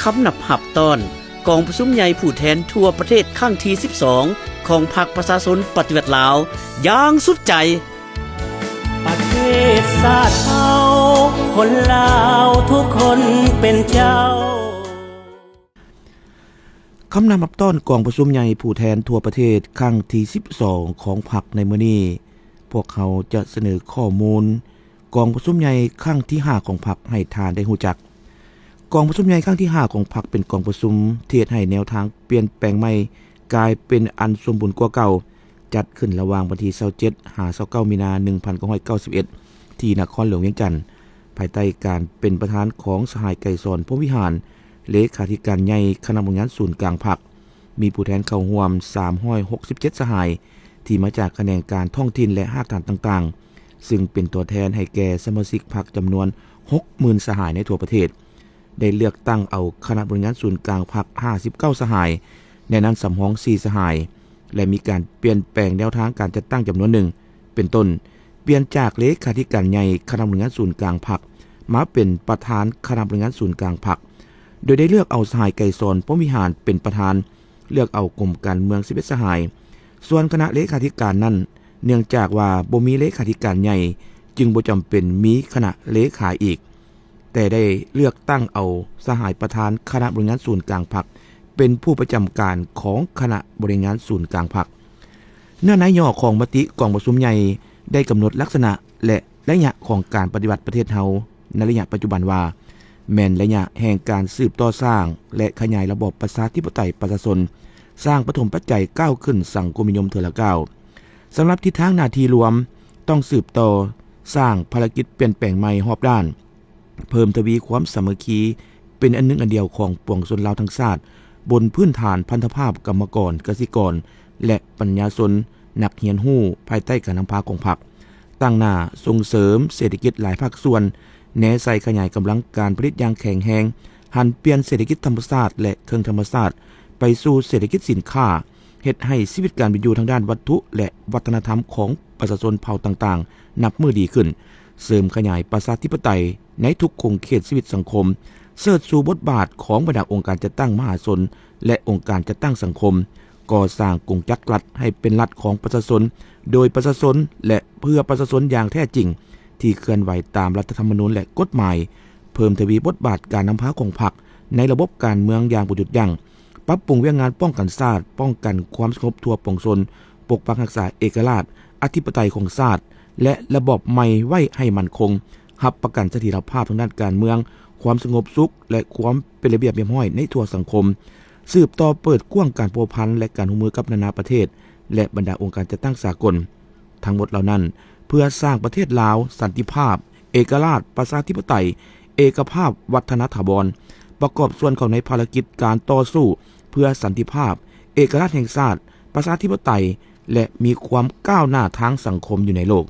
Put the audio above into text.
ຄຳນັບຮັບຕ້ອນກອງປະຊຸມໃຫຍ່ຜູ້ແທນທົ່ວປະເທດຄັ້ງທີສິບສອງ ຂອງພັກປະຊາຊົນປະຕິວັດລາວຢ່າງສຸດໃຈ. ປະເທດຊາດເຮົາ ຄົນລາວທຸກຄົນເປັນເຈົ້າ. ຄຳນັບຮັບຕ້ອນກອງປະຊຸມໃຫຍ່ຜູ້ແທນທົ່ວປະເທດຄັ້ງທີສິບສອງ ຂອງພັກໃນມື້ນີ້, ພວກເຮົາຈະສະເໜີຂໍ້ມູນກອງປະຊຸມໃຫຍ່ຄັ້ງທີຫ້າ ຂອງພັກໃຫ້ທ່ານໄດ້ຮູ້ຈັກ. ກອງປະຊຸມໃຫຍ່ຄັ້ງທີຫ້າ ຂອງພັກເປັນກອງປະຊຸມທີ່ເຮັດໃຫ້ແນວທາງປ່ຽນແປງໃໝ່ກາຍເປັນອັນສົມບູນກວ່າເກົ່າ, ຈັດຂຶ້ນລະຫວ່າງວັນທີຊາວເຈັດ ຫາ ຊາວເກົ້າ ມີນາ ໜຶ່ງພັນເກົ້າຮ້ອຍເກົ້າສິບເອັດ ທີ່ນະຄອນຫຼວງວຽງຈັນ, ພາຍໃຕ້ການເປັນປະທານຂອງສະຫາຍ ໄກສອນ ພົມວິຫານ ເລຂາທິການໃຫຍ່ຄະນະບໍລິຫານງານສູນກາງພັກ, ມີຜູ້ແທນເຂົ້າຮ່ວມສາມຮ້ອຍຫົກສິບເຈັດສະຫາຍ ທີ່ມາຈາກຂະແໜງການທ້ອງຖິ່ນ ແລະ ຮາກຖານຕ່າງໆ, ຊຶ່ງເປັນຕົວແທນໃຫ້ແກ່ສະມາຊິກພັກຈຳນວນຫົກໝື່ນສະຫາຍໃນທົ່ວປະເທດ. ໄດ້ເລືອກຕັ້ງເອົາຄະນະບໍລິຫານງານສູນກາງພັກຫ້າສິບເກົ້າສະຫາຍ, ໃນນັ້ນສຳຮອງສີ່ສະຫາຍ ແລະ ມີການປ່ຽນແປງແນວທາງການຈັດຕັ້ງຈຳນວນໜຶ່ງ, ເປັນຕົ້ນ ປ່ຽນຈາກເລຂາທິການໃຫຍ່ຄະນະບໍລິຫານງານສູນກາງພັກ ມາເປັນປະທານຄະນະບໍລິຫານງານສູນກາງພັກ, ໂດຍໄດ້ເລືອກເອົາສະຫາຍ ໄກສອນ ພົມວິຫານ ເປັນປະທານ, ເລືອກເອົາກົມການເມືອງສິບເອັດສະຫາຍ. ສ່ວນຄະນະເລຂາທິການນັ້ນ, ເນື່ອງຈາກວ່າບໍ່ມີເລຂາທິການໃຫຍ່, ຈຶ່ງບໍ່ຈຳເປັນມີຄະນະເລຂາອີກ. ແຕ່ໄດ້ເລືອກຕັ້ງເອົາສະຫາຍປະທານຄະນະບໍລິຫານງານສູນກາງພັກ ເປັນຜູ້ປະຈຳການຂອງຄະນະບໍລິຫານງານສູນກາງພັກ. ເນື້ອໃນຫຍໍ້ຂອງມະຕິກອງປະຊຸມໃຫຍ່ໄດ້ກຳນົດລັກສະນະ ແລະ ໄລຍະຂອງການປະຕິວັດປະເທດເຮົາໃນໄລຍະປັດຈຸບັນວ່າ ແມ່ນໄລຍະແຫ່ງການສືບຕໍ່ສ້າງ ແລະ ຂະຫຍາຍລະບອບປະຊາທິປະໄຕປະຊາຊົນ, ສ້າງປະຖົມປັດໄຈກ້າວຂຶ້ນສັງຄົມນິຍົມເທື່ອລະກ້າວ. ສຳລັບທິດທາງໜ້າທີ່ລວມ, ຕ້ອງສືບຕໍ່ສ້າງພາລະກິດປ່ຽນແປງໃໝ່ຮອບດ້ານ, ເພີ່ມທະວີຄວາມສາມັກຄີເປັນອັນໜຶ່ງອັນດຽວຂອງປວງຊົນລາວທັງຊາດ, ບົນພື້ນຖານພັນທະພາບກຳມະກອນ, ກະສິກອນ ແລະ ປັນຍາຊົນນັກຮຽນຮູ້ ພາຍໃຕ້ການນຳພາຂອງພັກ. ຕັ້ງໜ້າສົ່ງເສີມເສດຖະກິດຫຼາຍພາກສ່ວນ, ແນໃສ່ຂະຫຍາຍກຳລັງການຜະລິດຢ່າງແຂງແຮງ, ຫັນປ່ຽນເສດຖະກິດທຳມະຊາດ ແລະ ເຄິ່ງທຳມະຊາດ ໄປສູ່ເສດຖະກິດສິນຄ້າ, ເຮັດໃຫ້ຊີວິດການເປັນຢູ່ທາງດ້ານວັດຖຸ ແລະ ວັດທະນະທຳຂອງປະຊາຊົນເຜົ່າຕ່າງໆ ນັບມື້ດີຂຶ້ນ, ເສີມຂະຫຍາຍປະຊາທິປະໄຕໃນທຸກຂົງເຂດຊີວິດສັງຄົມ, ເຊີດຊູບົດບາດຂອງບັນດາອົງການຈັດຕັ້ງມະຫາຊົນ ແລະ ອົງການຈັດຕັ້ງສັງຄົມ, ກໍ່ສ້າງກົງຈັກລັດໃຫ້ເປັນລັດຂອງປະຊາຊົນ, ໂດຍປະຊາຊົນ ແລະ ເພື່ອປະຊາຊົນຢ່າງແທ້ຈິງ, ທີ່ເຄື່ອນໄຫວຕາມລັດຖະທຳມະນູນ ແລະ ກົດໝາຍ, ເພີ່ມທະວີບົດບາດການນຳພາຂອງພັກໃນລະບົບການເມືອງຢ່າງບໍ່ຢຸດຢັ້ງ, ປັບປຸງວຽກງານປ້ອງກັນຊາດ, ປ້ອງກັນຄວາມສະຫງົບທົ່ວປວງຊົນ, ປົກປັກຮັກສາເອກະລາດ, ອະທິປະໄຕຂອງຊາດ ແລະ ລະບອບໃໝ່ໄວ້ໃຫ້ໝັ້ນຄົງ, ຮັບປະກັນສະຖຽນລະພາບທາງດ້ານການເມືອງ, ຄວາມສະຫງົບສຸກ ແລະ ຄວາມເປັນລະບຽບຮຽບຮ້ອຍໃນທົ່ວສັງຄົມ, ສືບຕໍ່ເປີດກວ້າງການພົວພັນ ແລະ ການຮ່ວມມືກັບນານາປະເທດ ແລະ ບັນດາອົງການຈັດຕັ້ງສາກົນ. ທັງໝົດເຫຼົ່ານັ້ນ ເພື່ອສ້າງປະເທດລາວສັນຕິພາບ, ເອກະລາດ, ປະຊາທິປະໄຕ, ເອກະພາບ, ວັດທະນະຖາວອນ, ປະກອບສ່ວນເຂົ້າໃນພາລະກິດການຕໍ່ສູ້ເພື່ອສັນຕິພາບ, ເອກະລາດແຫ່ງຊາດ, ປະຊາທິປະໄຕ ແລະ ມີຄວາມກ້າວໜ້າທາງສັງຄົມຢູ່ໃນໂລກ.